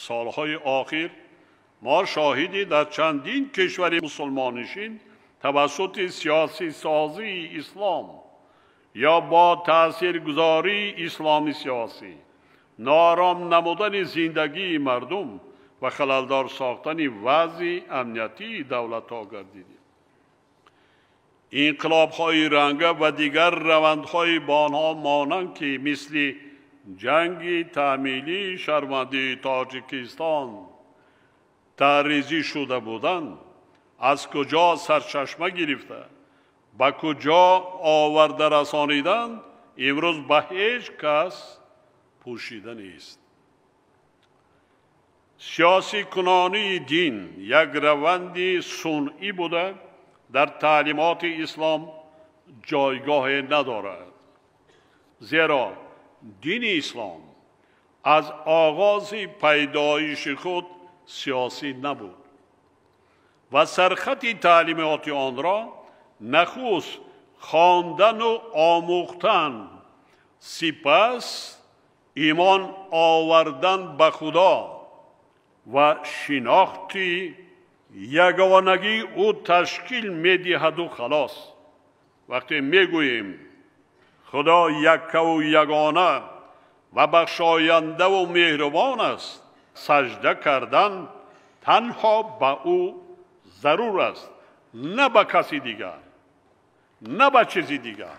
Солҳои охир мо шоҳиди дар чандин кишвари мусулмоннишин тавассути сиёсисозии ислом ё бо таъсиргузории исломи сиёсӣ ноором намудани зиндагии мардум ва халалдор сохтани вазъи амниятии давлатҳо гардидем. Инқилобҳои ранга ва дигар равандҳои бо онҳо монанд, ки мисли ҷанги таъмилии шармандии Тоҷикистон таъризӣ шуда буданд, аз куҷо сарчашма гирифта ба куҷо оварда расониданд, имрӯз ба ҳеҷ кас пӯшида нест. Сиёсикунонии дин як раванди сунъӣ буда, дар таълимоти ислом ҷойгоҳе надорад, зеро дини ислом аз оғози пайдоиши худ сиёсӣ набуд ва сархати таълимоти онро нахуст хондану омӯхтан, сипас имон овардан ба Худо ва шинохти ягонагии ӯ ташкил медиҳаду халос. Вақте мегӯем Худо яккаву ягона ва бахшояндаву меҳрубон аст, сажда кардан танҳо ба ӯ зарур аст, на ба каси дигар, на ба чизи дигар.